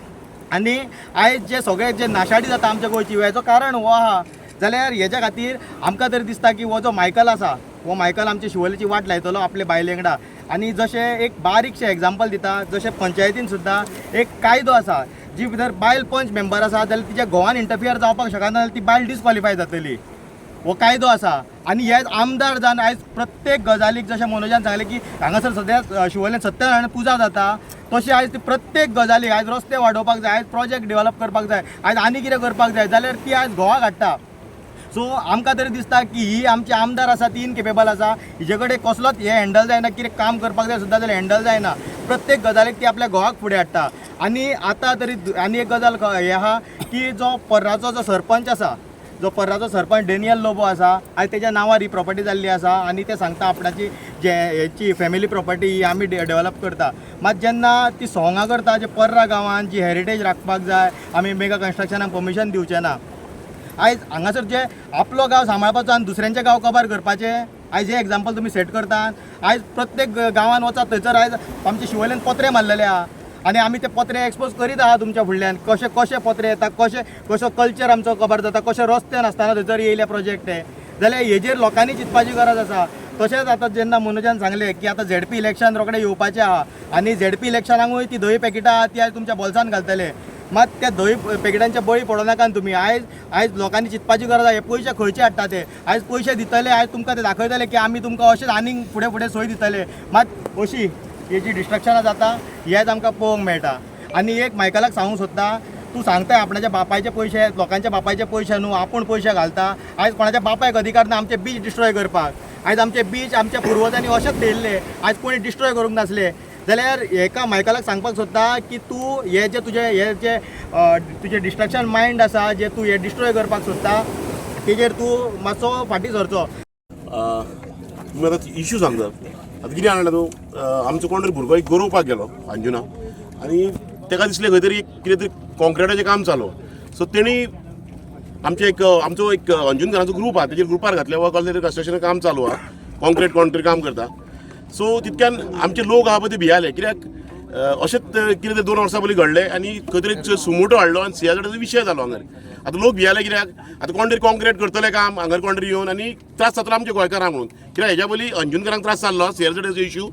आनी आयज जे सगळे जे नाशाडी जाता आमच्या गोंयची, हेजो कारण हो आहा. जाल्यार हेज्या खातीर आमकां तरी दिसता की हो जो मायकल आसा, हो मायकल आमची शिवोलेची वाट लायतलो आपले बायले वांगडा. आनी जशें एक बारीकशें एग्जाम्पल दिता, जशें पंचायतीन सुद्दां एक कायदो आसा, जी जर बायल पंच मेंबर आसा जाल्यार तिच्या घोवान इंटरफियर जावपाक शकना, जाल्यार ती बायल डिस्क्वॉलिफाय जातली, हो कायदो आसा. आनी हे आमदार जावन आयज प्रत्येक गजालीक, जशें मनोजान सांगलें की हांगासर सद्या शिवोलेन सत्यनारायण पुजा जाता, तशें आयज ती प्रत्येक गजालीक आयज रस्ते वाडोवपाक जाय, आयज प्रोजेक्ट डेव्हलप करपाक जाय, आयज आनी कितें करपाक जाय जाल्यार ती आयज घोवाक हाडटा. सो आमकां तरी दिसता की ही आमची आमदार आसा ती इनकेपेबल आसा, हिजे कडेन कसलोच हें हँडल जायना, कितें काम करपाक जाय सुद्दां जाल्यार हँडल जायना, प्रत्येक गजालीक ती आपल्या घोवाक फुडें हाडटा. आनी आतां तरी आनी एक गजाल हें आहा की जो पर्राचो जो सरपंच आसा, जो पर्राचो सरपंच डेनियल लोबो आसा, आयज तेज्या नांवार ही प्रॉपर्टी जाल्ली आसा आनी ते सांगता आपणाची जे हेची फॅमिली प्रॉपर्टी ही आमी डेव्हलप करता. मात जेन्ना ती सोंगां करता जे पर्रा गांवान जी हेरिटेज राखपाक जाय, आमी मेगा कन्स्ट्रक्शनाक परमिशन दिवचे ना. आयज हांगासर जे आपलो गांव सांबाळपाचो आनी दुसऱ्यांचे गांव कबार करपाचे, आयज हे एग्जाम्पल तुमी सेट करतात. आयज प्रत्येक गांवान वचात थंयसर आयज आमचे शिवोलेन पत्रे मारलेले आहा आनी आमी ते पत्रे एक्सपोज करीत आहा तुमच्या फुडल्यान, कशे कशे पत्रे येता, कशे कसो कल्चर आमचो कबार जाता, कशे रस्ते नासतना थंयसर येयले प्रोजेक्ट हे, जाल्यार हेजेर लोकांनी चिंतपाची गरज आसा. तशेंच आतां जेन्ना मनोजान सांगलें की आतां झेडपी इलेक्शन रोखडें येवपाचें आहा आनी झेडपी इलेक्शनाकूय ती धवी पॅकेटां आहा ती आयज तुमच्या बोल्सान घालतले, मात त्या धवी पॅकेटांच्या बळी पडो नाका तुमी. आयज आयज लोकांनी चिंतपाची गरज आहा, हे पयशे खंयचे हाडटा ते. आयज पयशे दितले, आयज तुमकां ते दाखयतले की आमी तुमकां अशेंच आनीक फुडें फुडें सोय दितले, मात अशी ही जी डिस्ट्रक्शनां जाता ही आयज आमकां पळोवंक मेळटा. आनी एक मायकलाक सांगूंक सोदता, तूं सांगताय आपणाच्या बापायचे पयशे, लोकांच्या बापायचे पयशे न्हू, आपूण पयशे घालता. आयज कोणाच्या बापायक अधिकार ना आमचे बीच डिस्ट्रॉय करपाक. आयज आमचे बीच आमच्या पुर्वजांनी अशेंच थेयल्ले, आयज कोणी डिस्ट्रॉय करूंक नासले. जाल्यार हेका मायकलाक सांगपाक सोदता की तूं हे जे तुजें हे जे तुजें डिस्ट्रक्शन मायंड आसा, जे तूं हे डिस्ट्रॉय करपाक सोदता, तेजेर तूं मातसो फाटीं सरचो. तुमी आतां इशू सांगता, आतां कितें जाणा तूं, आमचो कोण तरी भुरगो एक गरोवपाक गेलो अंजुना आनी ताका दिसलें खंय तरी कितें तरी कॉन्क्रिटाचें काम चालू. सो तेणी आमचे एक आमचो एक अंजुनकारांचो ग्रूप आहा, तेजेर ग्रुपार घातले वा कसलें तरी कन्स्ट्रक्शन काम चालू आहा, कॉन्क्रीट कोण तरी काम करता. सो तितक्यान आमचे लोक आहा पळय ते भियाले, कित्याक अशेंच कितें ते 2 वर्सां पयलीं घडलें आनी खंय तरी सुमोटो हाडलो आनी सियाचो विशय जालो हांगर. आतां लोक भियाले कित्याक आतां कोण तरी कॉन्क्रीट करतले काम हांगर कोण तरी येवन आनी त्रास जातलो आमच्या गोंयकारांक म्हणून, कित्याक हेज्या पयलीं अंजुनकारांक त्रास जाल्लो सियाचो इशू,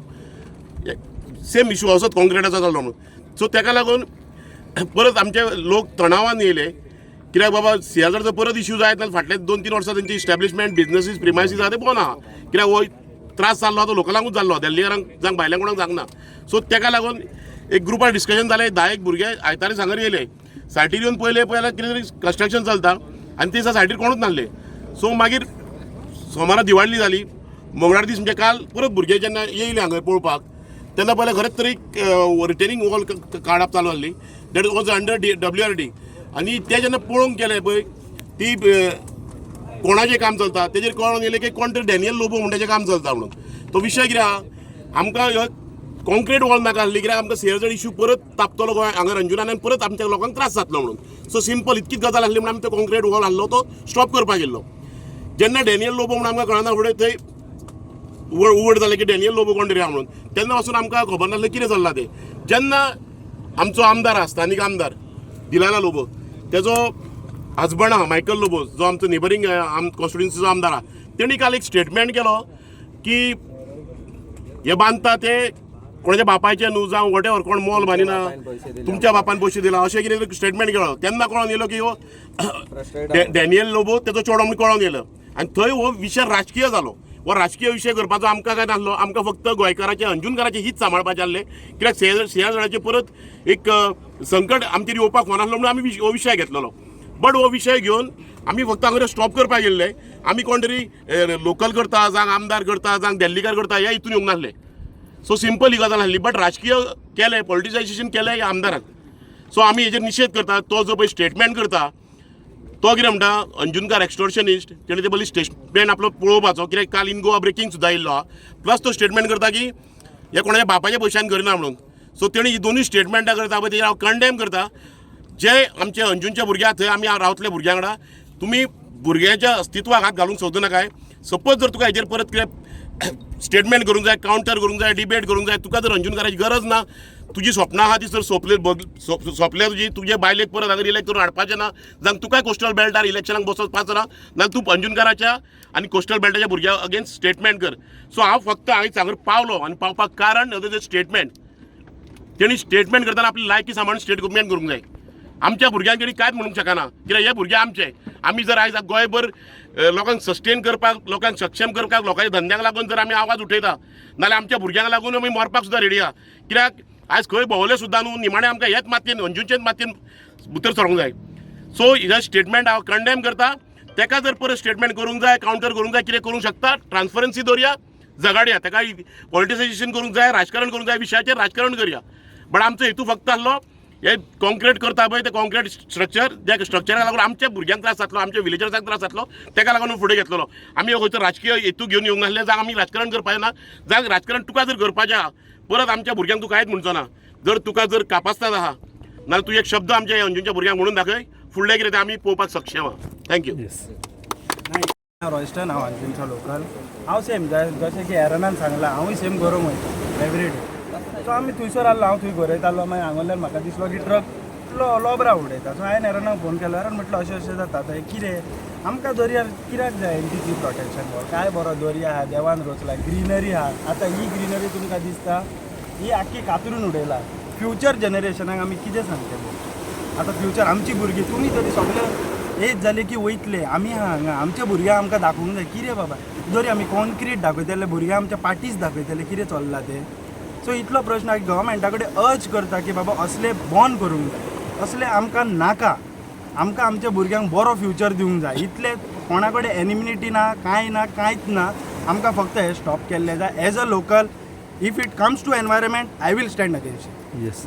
सेम इशू असोच कॉन्क्रिटाचो जाल्लो म्हणून. सो ताका लागून परत आमचे लोक तणावान येयले, कित्याक बाबा सियाचो परत इशू जायत नाल्यार फाटले 2-3 वर्सां तेंची इस्टॅब्लिशमेंट बिजनसीस प्रिमायसीस आहा ते बंद आहा, कित्याक हो त्रास जाल्लो तो लोकलांकूच जाल्लो, दिल्लीकारांक जावं भायल्यांक कोणाक जावंक ना. सो ताका लागून एक ग्रुपार डिस्कशन जालें, 10 भुरगे आयतारा सांगर येयले, सायटीर येवन पयले पळयल्यार कितें तरी कन्स्ट्रक्शन चलता आनी ते दिसा सायटीर कोणूच नासले. सो मागीर सोमारा दिवाळी जाली, मंगळार दीस म्हणजे काल परत भुरगे जेन्ना येयले हांगा पळोवपाक तेन्ना पळयल्यार खरेंच तरी रिटेनिंग वॉल काडप चालू आहली, that was under WRD. आनी ते जेन्ना पळोवंक गेले पळय ती कोणाचें काम चलता तेजेर कळोन येयलें की कोण तरी डॅनियल लोबो म्हणून तेजें काम चलता म्हणून. तो विशय कितें आहा, आमकां ह्यो कॉन्क्रीट वॉल नाका आसली, कित्याक आमकां सियाचो इशू परत तापतलो गोंय हांगा रंजुनान आनी परत आमच्या लोकांक त्रास जातलो म्हणून. सो सिंपल इतकीच गजाल आसली म्हणून आमी तो कॉन्क्रीट वॉल आहलो तो स्टॉप करपाक गेल्लो. जेन्ना डॅनियल लोबो म्हणून आमकां कळना फुडें थंय उवड जालें की डॅनियल लोबो कोण तरी आहा म्हणून, तेन्ना पासून आमकां खबर नासलें कितें चल्लां तें. जेन्ना आमचो आमदार आहा स्थानीक आमदार दिलाला लोबो, तेजो हजबंड आहा मायकल लोबो जो आमचो नेबरींग कॉन्स्टिट्युन्सीचो आमदार आहा, तेणी काल एक स्टेटमेंट केलो की हे बांदता ते कोणाच्या बापायचें न्हू जावं what ever, कोण मोल बांदिना, तुमच्या बापान पयशे दिला अशें कितें तरी स्टेटमेंट केलो. तेन्ना कळोन येयलो की हो डॅनियल लोबो तेजो चेडो म्हणून कळोन येयलो. आनी थंय हो विशय राजकीय जालो. हो राजकीय विशय करपाचो आमकां काय नासलो. आमकां फक्त गोंयकाराचें, अंजुनकाराचें हीत सांबाळपाचें आसलें, कित्याक सियाझाडाचें परत एक संकट आमचेर येवपाक फावनासलो म्हणून आमी हो विशय घेतलेलो. बट हो विशय घेवन आमी फक्त हांगा स्टॉप करपाक गेल्ले. आमी कोण तरी लोकल करता, जावं आमदार करता, जावं दिल्लीकार करता, ह्या हितून येवंक नासले. सो सिंपल ही गजाल आसली. बट राजकीय केलें, पॉलिटिसायजेशन केलें ह्या आमदारान. सो आमी हेजेर निशेध करता. तो जो पळय स्टेटमेंट करता तो कितें म्हणटा, अंजुनकार एक्स्टॉर्शनिस्ट. तेणें ते पयलीं स्टेटमेंट आपलो पळोवपाचो, कित्याक काल इन गोवा ब्रेकींग सुद्दां येयल्लो आहा. प्लस तो स्टेटमेंट करता की हे कोणाच्या बापाच्या पयशान करिना म्हणून. सो तेणी ही दोनूय स्टेटमेंटां करता पळय, तेजेर हांव कंडेम करता. जे आमचे अंजुनच्या भुरग्याक थंय आमी रावतले भुरग्यां वांगडा, तुमी भुरग्यांच्या अस्तित्वाक हात घालूंक सोदू नाकाय. सपोज जर तुका हेजेर परत कितें स्टेटमेंट करूंक जाय, कावंटर करूंक जाय, डिबेट करूंक जाय, तुका जर अंजुनकाराची गरज ना, तुजी स्वप्नां आहा ती जर सोंपले सोंपल्या तुजी, तुजे बायलेक परत हांगा रिलेक्ट करून हाडपाचें ना, जावं तुकाय कोस्टल बेल्टार इलेक्शनाक बसोवपाचो ना, नाल्यार तूं अंजुनकाराच्या आनी कोस्टल बेल्टाच्या भुरग्या अगेन्स्ट स्टेटमेंट कर. सो हांव फक्त हांवें हांगा पावलो आनी पावपाक कारण तेजें स्टेटमेंट. तेणी स्टेटमेंट करतना आपली लायकी सांबाळून स्टेटमेंट करूंक जाय. आमच्या भुरग्यांक तेणी कांयच म्हणूंक शकना, कित्याक हे भुरगे आमचे. आमी जर आयज गोंयभर लोकांक सस्टेन करपाक, लोकांक सक्षम करपाक, लोकांच्या धंद्याक लागून जर आमी आवाज उठयता, नाल्यार आमच्या भुरग्यांक लागून आमी मरपाक सुद्दां रेडी आहा. कित्याक आयज खंय भोंवले सुद्दां न्हू, निमाणें आमकां हेच मातयेन, अंजुनचेच मातयेन भितर सरोंक जाय. सो हें स्टेटमेंट हांव कंडेम करता. तेका जर परत स्टेटमेंट करूंक जाय, कावंटर करूंक जाय, कितें करूंक शकता, ट्रान्सपरन्सी दवरया, झगाडया. तेका पॉलिटिसायजेशन करूंक जाय, राजकारण करूंक जाय, विशयाचेर राजकारण करया. बट आमचो हेतू फक्त आसलो हे कॉन्क्रीट करता पळय ते कॉन्क्रीट स्ट्रक्चर, त्या स्ट्रक्चराक लागून आमच्या भुरग्यांक त्रास जातलो, आमच्या विलेजर्सांक त्रास जातलो, तेका लागून फुडें घेतलेलो. आमी हो खंयचो राजकीय हेतू घेवन येवंक नासले, जावं आमी राजकारण करपाचें ना. जावं राजकारण तुका जर करपाचें आहा, परत आमच्या भुरग्यांक तूं कांयच म्हणचो ना. जर तुका जर कापास्ताद आहा, नाल्यार तूं एक शब्द आमच्या अंजुनच्या भुरग्यांक म्हणून दाखय, फुडलें कितें तें आमी पळोवपाक सक्षम आहा. Thank you. Royston, हांव अंजुनचो लोकल. हांव सेम जशें की एरनान सांगलां, हांवूय सेम गरोवंक वयता एवरी डे. सो आमी थंयसर आसलो, हांव थंय गरयतालो. मागीर हांगसरल्यान म्हाका दिसलो की ट्रक लोबरा उडयता. सो हांवें एरनाक फोन केलो. एरन म्हटलो अशें अशें जाता. आतां हें कितें आमकां दर्यार कित्याक जाय एनटीसी प्रोटेक्शन? काय बरो दर्या आहा, देवान रचला, ग्रिनरी आहा. आतां ही ग्रिनरी तुमकां दिसता, ही आख्खी कातरून उडयला. फ्युचर जनरेशनाक आमी कितें सांगतले आतां? फ्युचर आमची भुरगीं, तुमी तरी सगळे एज जाली की वयतले, आमी आहा हांगा. आमच्या भुरग्यांक आमकां दाखोवंक जाय कितें बाबा जरी आमी कॉन्क्रीट दाखयतले, भुरग्यांक आमच्या पार्टीज दाखयतले कितें चल्लां तें. सो इतलो प्रश्न गव्हर्मेंटा कडेन अर्ज करता की बाबा असले बंद करूंक जाय, असले आमकां नाका. आमकां आमच्या भुरग्यांक बरो फ्युचर दिवंक जाय. इतले कोणा कडेन एनिमिटी ना, कांय ना, कांयच ना. आमकां फक्त हें स्टॉप केल्लें जाय. As a local, if it comes to environment, I will stand against.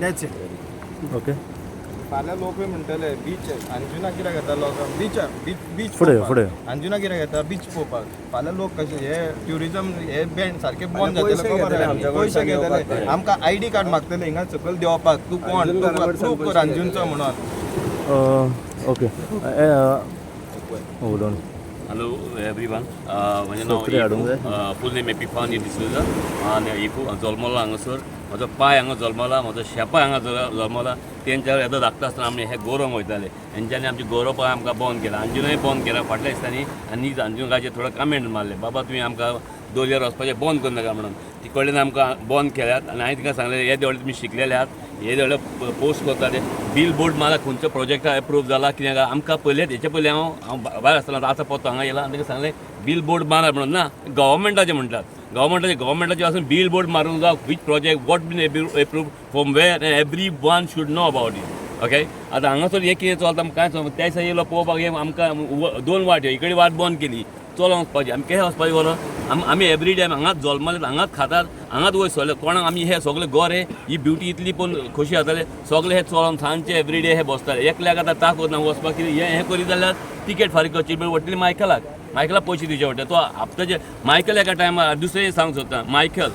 That's it. Okay. फाल्यां लोकूय म्हणटले बीच अंजुना कित्याक येता लोक, बीच बीच बीच. फुडें, फुडें. अंजुना कित्याक येता बीच पळोवपाक. फाल्यां लोक कशे हे ट्युरिजम हे बँड सारके बंद जातले, खबर आहा. पयशे घेतले, आमकां आयडी कार्ड मागतले हिंगा सकयल देंवपाक. तूं कोण, तूं प्रूफ कर अंजुनचो म्हणून. ओके, उलोवन. हॅलो एवरीवन, म्हजें नांव सोत्रे हाडूंक जाय? फूल नेम एपिफानी डिसोजा. आनी इफू जल्मलो हांगासर. म्हजो पाय हांगा जल्मला, म्हजो शेपाय हांगा जल्मला. तेंच्या येदो धाकटो आसतना आमी हे गोरोंक वयताले. हेंच्यांनी आमची गोरोवपाक आमकां बंद केला, अंजुनय बंद केला फाटल्या दिसांनी. आनी अंजुनकाचेर थोडो कमेंट मारले, बाबा तुमी आमकां दर्यार वचपाचें बंद करूं नाका म्हणून. ती कडल्यान आमकां बंद केल्यात. आनी हांवें तिका सांगलें, हे देवळे तुमी शिकलेले आहात, हे देवळे पोस्ट करता ते बील बोर्ड मारला, खंयचो प्रोजेक्ट एप्रूव जाला कितें काय आमकां पयलें. हेचे पयलीं हांव हांव भायर आसतना, आतां परतो हांगा येयला. आनी तांकां सांगलें बील बोर्ड मारा म्हणून. ना, गव्हर्मेंटाचें म्हणटात, गव्हर्मेंटाचें गव्हर्मेंटाचें आसून बील बोर्ड मारूंक जाय, which project what been approve from where, everyone should know about it. Okay, आतां हांगासर हें कितें चलता कांय समज. त्या दिसा येयलो पळोवपाक, हें आमकां दोन वाट, इकडे वाट बंद केली, चलोन वचपाची. आमी कशें वचपाचें बरो? आमी एवरी डे हांगाच जल्मले, हांगाच खातात, हांगाच वयर सरले. कोणाक आमी हे सगळे गोरे ही ब्युटी इतली पण खोशी जाताले. सगळे हे चलोन सांजचे एवरी डे हे बसताले. एकल्याक आतां ताकद ना वचपाक. कितें हें हें करीत जाल्यार तिकेट फारीक करची पडटली मायकलाक. मायकलाक पयशे दिवचे पडटा. तो आपताचे मायकल एका टायमार दुसरें सांगूंक सोदता. मायकल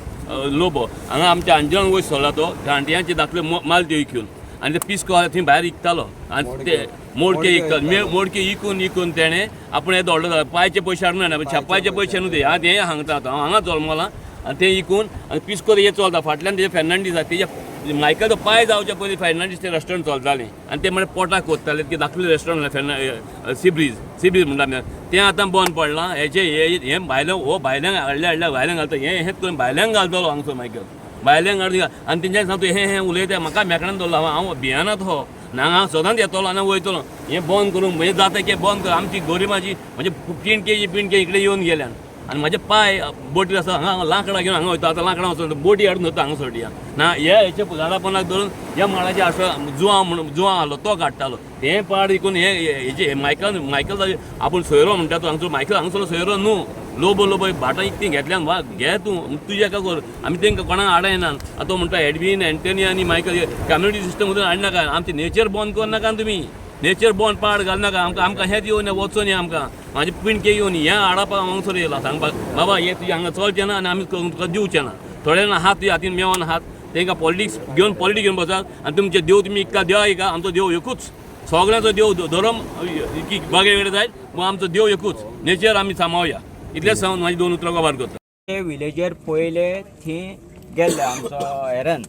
लोबो हांगा आमच्या अंजुनान वयर सरला. तो घांटयांचे दाखले माल त्यो विकून आनी ते पिस्को थंय भायर विकतालो. आनी ते मोडके विकतालो. मोडके विकून विकून तेणें आपूण हे दोडलो जालो. पांयचे पयशे हाडून ना, छापायचे पयशे न्हू ते. हांव तें सांगता, आतां हांव हांगा जल्मलां. आनी तें विकून आनी पिस्को हे चलता. फाटल्यान तेजे फेर्नांडीस आसा. तेजे मायकल पांय जावच्या पयलीं फेर्नांडीस ते रेस्टॉरंट चलतालें. आनी ते म्हळ्यार पोटाक कोत्ताले की धाकलें रेस्टॉरंट सिब्रीज, सिब्रीज म्हणटा आमी, तें आतां बंद पडलां. हेजे हे हे भायले हो भायल्यांक हाडले हाडल्या भायल्यांक घालता. हें हेंच करून भायल्यांक घालतलो हांगसर मायकल. भायल्यांक हाडून आनी तेंच्यांनी सांगता हें हें उलयता म्हाका मेकळ्यान दवरलो. हांव भियाना तो ना, हांव सदांच येतलो आनी वयतलो. हें बंद करूंक म्हणजे जाता की बंद कर. आमची गरिबाची म्हणजे पिंडके पिंडके इकडे येवन गेल्यान आनी म्हाजे पांय बोटीर आसा, हांगा लांकडां घेवन हांगा वयता. आतां लांकडां वचून बोटी हाडून धरता हांगा सोडया ना. हे हेचे झाडां पोंदाक धरून ह्या माडाचे आसो जुवां म्हणून जुवां आहलो तो काडटालो. हें पाड विकून हे हेजे मायकल मायकल आपूण सोयरो म्हणटा तो हांगसर मायकल हांगसर सोयरो न्हू. लोबो लोबो भाटां इतलीं घेतल्यान वा घे तूं तुजें एका कर, आमी तांकां कोणाक आडायना. आतां तो म्हणटा एडवीन एंटनी आनी मायकल कम्युनिटी सिस्टम वचून हाडनाका, आमचें नेचर बंद करनाका, तुमी नेचर बंद पाड घालनाका. आमकां आमकां हें येवन वचोन आमकां म्हाजे पिंडके येवन हें हाडपाक हांगासर येयला सांगपाक बाबा हें तुजें हांगा चलचें ना आनी आमी तुका दिवचें ना. थोडे जाण आहात तुज्या हातीन मेवोन आहात, तांकां पॉलिटिक्स घेवन पॉलिटिक्स घेवन बसात आनी तुमचे देव तुमी इतका देवा एका, आमचो देव एकूच, सगळ्यांचो देव धर्म वेगळे वेगळे जायत पूण आमचो देव एकूच, नेचर आमी सांबाळया. इतलेंच सांगून म्हाजी दोन उतरां कबार करता. ते विलेजर पयले थंय गेल्ले आमचो हेरन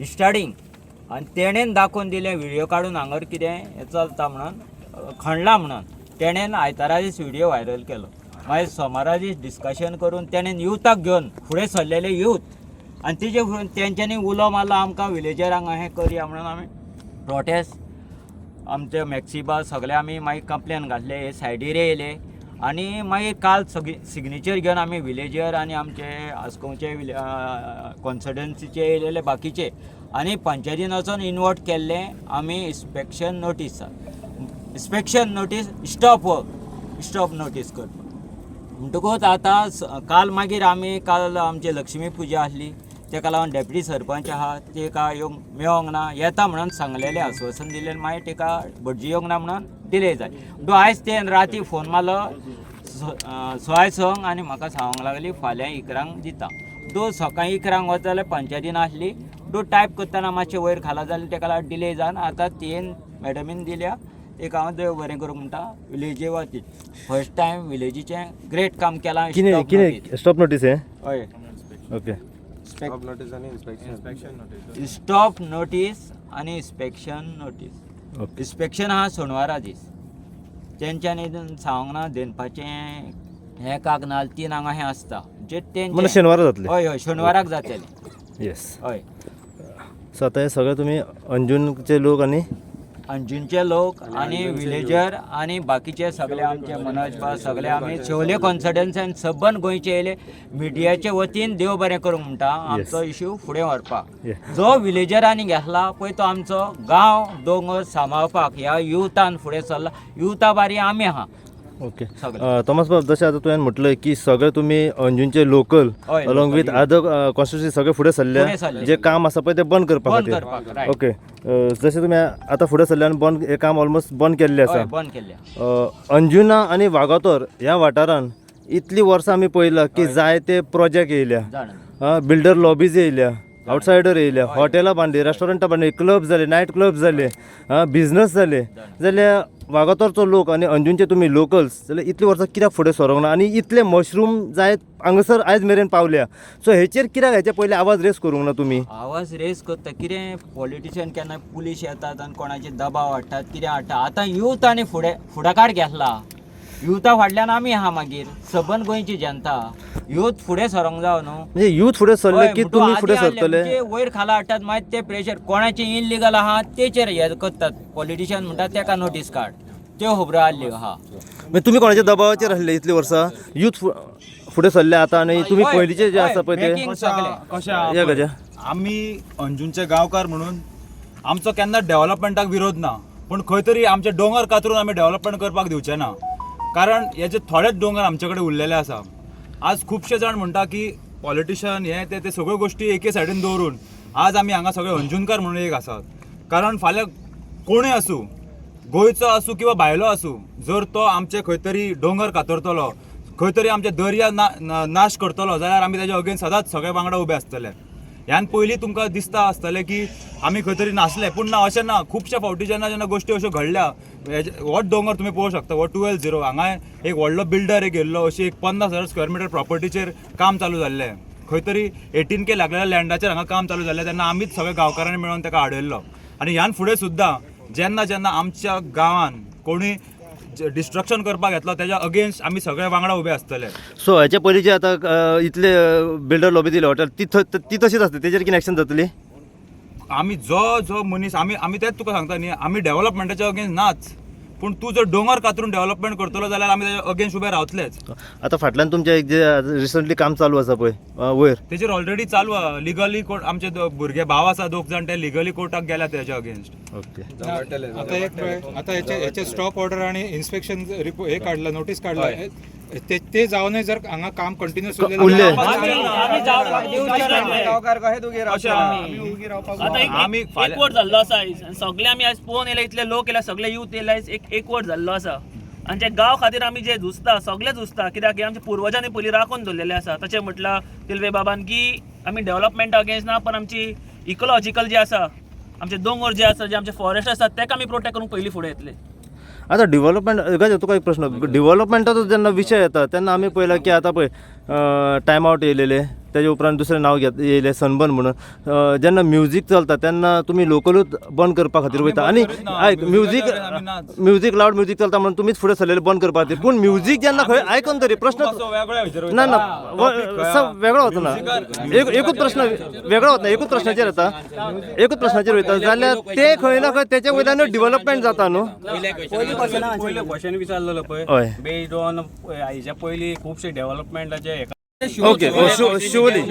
स्टार्टींग आनी तेणेन दाखोवन दिलें व्हिडियो काडून हांगर कितें हें चलता म्हणून खणलां म्हणून. तेणेन आयतारा दीस व्हिडियो व्हायरल केलो. मागीर सोमारा दीस डिस्कशन करून तेणेन युथाक घेवन फुडें सरलेले यूथ आनी तेजे फुडें तेंच्यांनी उलो मारलो आमकां विलेजरांक हें करया म्हणून आमी प्रोटेस्ट आमचे मॅक्सिबा सगळे आमी मागीर कंप्लेन घातले, हे सायडीर येयले आनी मागीर काल सगळी सिग्नेचर घेवन आमी विलेजर आनी आमचे आसगांवचे कॉन्सल्टन्सीचे येयलेले बाकीचे आनी पंचायतीन वचोन इनवोट केल्लें आमी inspection notice, inspection notice stop work stop notice करपाक. म्हणटकूच आतां काल मागीर आमी काल आमची लक्ष्मी पुजा आसली तेका लागून डेप्युटी सरपंच आहा तेका येवंक मेळोंक ना, येता म्हणून सांगलेलें आस्वासन दिलें, मागीर तेका भटजी येवंक ना म्हणून डिले जाली. म्हणटकूच आयज ते राती फोन मारलो 6:15 आनी म्हाका सांगूंक लागली फाल्यां 11 दिता. म्हणटकूच सकाळीं 11 वच जाल्यार पंचायतीन आसली. म्हणटकूच टायप करतना मातशें वयर खाला जालें तेका लागून डिले जावन आतां तेन मॅडमीन दिल्या. तेका हांव देव बरें करूंक म्हणटा. विलेजी वतीन फर्स्ट टायम विलेजीचें ग्रेट काम केलां. कितें कितें स्टॉप नोटीस हें? हय, ओके. स्टॉप नोटीस आनी इन्स्पेक्शन नोटीस. स्टॉप नोटीस आनी इन्स्पेक्शन नोटीस. इन्स्पेक्शन आहा सोनवारा दीस. तेंच्यांनी सांगूंक ना दनपारचें हें काक नाल 3 हांगा हें आसता जे म्हणजे शेनवारा जातलें? हय हय, शेनवाराक जातलें. येस. हय. सो आतां हें सगळें तुमी अंजुनचे लोक आनी अंजुनचे लोक आनी विलेजर आनी बाकीचे सगळे आमचे मनोज बा सगळे आमी शिवोले कॉन्सल्टन्सी सबंद गोंयचे येयले मिडियाचे वतीन देव बरें करूंक म्हणटा आमचो इशू फुडें व्हरपाक. जो विलेजरांनी घेतला पळय तो आमचो गांव दोंगर सांबाळपाक ह्या युथान फुडें सरला. युथा बारी आमी आहा. ओके थॉमस बाब, जशें आतां तुवें म्हटलें की सगळे तुमी अंजुनचे local along with other constituency सगळे फुडें सरले, जे काम आसा पळय तें बंद करपा खातीर. ओके, जशें तुमी आतां फुडें सरले आनी बंद हें काम ऑलमोस्ट बंद केल्लें आसा. अंजुना आनी वागातोर ह्या वाठारान इतलीं वर्सां आमी पळयलां की जायते प्रोजेक्ट येयल्या, बिल्डर लॉबीज येयल्या, आवटसायडर येयल्या, हॉटेलां बांदली, रेस्टॉरंटां बांदली, क्लब जाले, नायट क्लब जाले, बिजनस जाले. जाल्यार वागातोरचो लोक आनी अंजुनचे तुमी लोकल्स जाल्यार इतलीं वर्सां कित्याक फुडें सरोंक ना आनी इतले मशरूम जायत हांगासर आयज मेरेन पावल्या? सो हेचेर कित्याक हेचे पयलीं आवाज रेस करूंक ना तुमी? आवाज रेस करता कितें पॉलिटिशियन केन्ना पुलीस येतात आनी कोणाचे दबाव हाडटात कितें हाडटा. आतां यूथ आनी फुडें फुडाकार घेतला, युथा फाटल्यान आमी आहा. मागीर सबंद गोंयची जनता यूथ फुडें सरोंक जाव न्हू. म्हणजे यूथ फुडें सरले की तुमी फुडें सरतले? वयर खाला हाडटात मागीर ते प्रेशर कोणाचे इनलिगल आहा तेचेर हे करतात. पॉलिटिशियन म्हणटात तेका नोटीस काड, त्यो खबरो आहल्यो आहा. म्हणजे तुमी कोणाच्या दबावाचेर आसले इतलीं वर्सां? यूथ फुडें सरले आतां आनी तुमी पयलींचे जे आसा पळय ते कशें? आमी अंजुनचे गांवकार म्हणून आमचो केन्ना डेव्हलपमेंटाक विरोध ना, पूण खंय तरी आमचे दोंगर कातरून आमी डेव्हलपमेंट करपाक दिवचे ना. कारण हे जे थोडेच दोंगर आमचे कडेन उरलेले आसा. आज खुबशे जाण म्हणटा की पॉलिटिशन हे ते ते सगळ्यो गोश्टी एके सायडीन दवरून आज आमी हांगा सगळे अंजुनकार म्हणून एक आसात. कारण फाल्यां कोणूय आसूं, गोंयचो आसूं किंवा भायलो आसूं, जर तो आमचे खंय तरी दोंगर कातरतलो, खंय तरी आमचे दर्या नाश करतलो जाल्यार आमी ताजे अगेन्स्ट सदांच सगळे वांगडा उबे आसतले. ह्यान पयलीं तुमकां दिसता आसतलें की आमी खंय तरी नासले, पूण ना, अशें ना. खुबशे फावटी जेन्ना जेन्ना गोश्टी अश्यो घडल्या, हो दोंगर तुमी पळोवंक शकता, हो 12-0 हांगा एक व्हडलो बिल्डर एक येयल्लो, अशी एक 50,000 स्क्वेअर मिटर प्रॉपर्टीचेर काम चालू जाल्लें. खंय तरी 18K लागलेल्या लँडाचेर हांगा काम चालू जाल्लें तेन्ना आमीच सगळे गांवकारांनी मेळून ताका आडयल्लो. आनी ह्यान फुडें सुद्दां जेन्ना जेन्ना आमच्या गांवान कोणूय डिस्ट्रक्शन करपाक येतलो तेज्या अगेन्स्ट आमी सगळे वांगडा उबे आसतले. सो हेच्या पयलीं जे आतां इतले बिल्डर लॉबी दिले हॉटेल ती ती तशीच आसता, तेजेर कितें एक्शन जातली? आमी जो जो मनीस आमी आमी तेच तुका सांगता न्ही, आमी डेव्हलपमेंटाच्या अगेन्स्ट नाच, पूण तूं जर दोंगर कातरून डेव्हलपमेंट करतलो जाल्यार आमी तेज्या अगेन्स्ट उबे रावतलेच. आतां फाटल्यान तुमचें एक जे रिसंटली काम चालू आसा पळय वयर, तेजेर ऑलरेडी चालू आहा लिगली कोर्ट. आमचे भुरगे भाव आसा दोग जाण, ते लिगली कोर्टाक गेल्या तेज्या अगेन्स्ट. ओके. आता एक आता हेचे स्टॉप ऑर्डर आणि इन्स्पेक्शन हे काढलं, नोटीस काढलं, ते जाऊनय जर हांगा काम कंटिन्युअस उरले. एकवट जाल्लो आसा आयज आनी सगळे आमी आयज पळोवन येयले, इतले लोक येयले, सगळे यूथ येयले, आयज एकवट जाल्लो आसा. आनी जे गांव खातीर आमी जे झुजता, सगळे झुजता, कित्याक हे आमच्या पुर्वजांनी पयलीं राखून दवरलेले आसा. तशें म्हटलां तिलवे बाबान की आमी डेव्हलपमेंटा अगेन्स्ट ना, पण आमची इकोलॉजिकल जे आसा, आमचे दोंगर जे आसा, जे आमचे फॉरेस्ट आसा, तेका आमी प्रोटेक्ट करूंक पयलीं फुडें येतले. आतां डिवॉलपमेंट गजा तुका एक प्रश्न, डिवॉलपमेंटाचो जेन्ना विशय येता तेन्ना आमी पळयला की आतां पळय टायम आवट येयलेले, तेजे उपरांत दुसरें नांव घेत येयलें सनबर्न म्हणून. जेन्ना म्युजीक चलता तेन्ना तुमी लोकलूच बंद करपा खातीर वयता आनी आयक म्युजीक म्युजीक लावड म्युजीक चलता म्हणून तुमीच फुडें सरलेले बंद करपा खातीर, पूण म्युजीक जेन्ना खंय आयकून तरी प्रश्न ना ना वेगळो वचना, एकूच प्रश्न वेगळो वतना, एकूच प्रश्नाचेर येता, एकूच प्रश्नाचेर वयता जाल्यार ते खंय ना खंय तेचे वयल्यानूच डिवॉलपमेंट जाता न्हू. पयलें क्वेश्चन विचारलेलो पळय बेस्ड ऑन हेच्या पयलीं खुबशे डेव्हलपमेंटाचे. ओके, शिवोली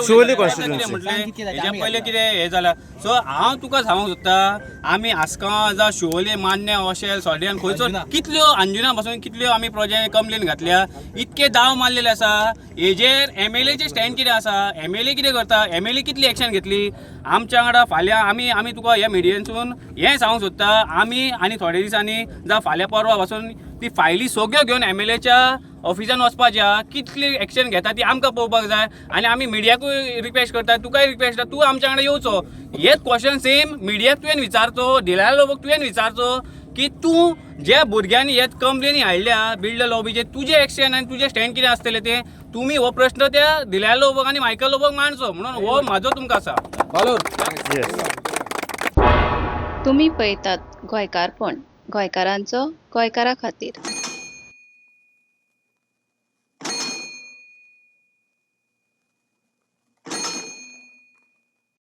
शिवोली कॉन्स्टिट्युएन्सी हेच्या पयलें कितें हें जालां. सो हांव तुका सांगूंक सोदता, आमी आसगांव जावं शिवोले, मान्य, ओशेल, सॉड्यान खंयचो कितल्यो अंजुना पासून कितल्यो आमी प्रोजेक्ट कंप्लेन घातल्या, इतके दाव मारलेले आसा. हेजेर एमएलएचे स्टँड कितें आसा, एमएलए कितें करता, एमएलए कितली एक्शन घेतली आमच्या वांगडा. फाल्यां आमी आमी तुका ह्या मिडियेनसून हें सांगूंक सोदता, आमी आनी थोडे दिसांनी जावं फाल्यां परवा पासून ती फायली सगळ्यो घेवन एमएलएच्या ऑफिसान वचपाच्या, कितली एक्शन घेता ती आमकां पळोवपाक जाय. आनी आमी मिडियाकूय रिक्वेस्ट करता, तुकाय रिक्वेस्ट करता, तूं आमच्या वांगडा येवचो. हेच क्वेश्चन सेम मिडियाक तुवें विचारचो, दिल्यार लोक तुवें विचारचो की तूं ज्या भुरग्यांनी हे कंप्लेनी हाडल्या बिल्डर लॉबीचे, तुजें एक्शन आनी तुजें स्टँड कितें आसतलें तें तुमी हो प्रश्न त्या दिल्यार लोबोक आनी मायकल लोबोक मांडचो म्हणून हो म्हाजो तुमकां आसा. तुमी पळयतात गोंयकारपण, गोंयकारांचो गोंयकारा खातीर.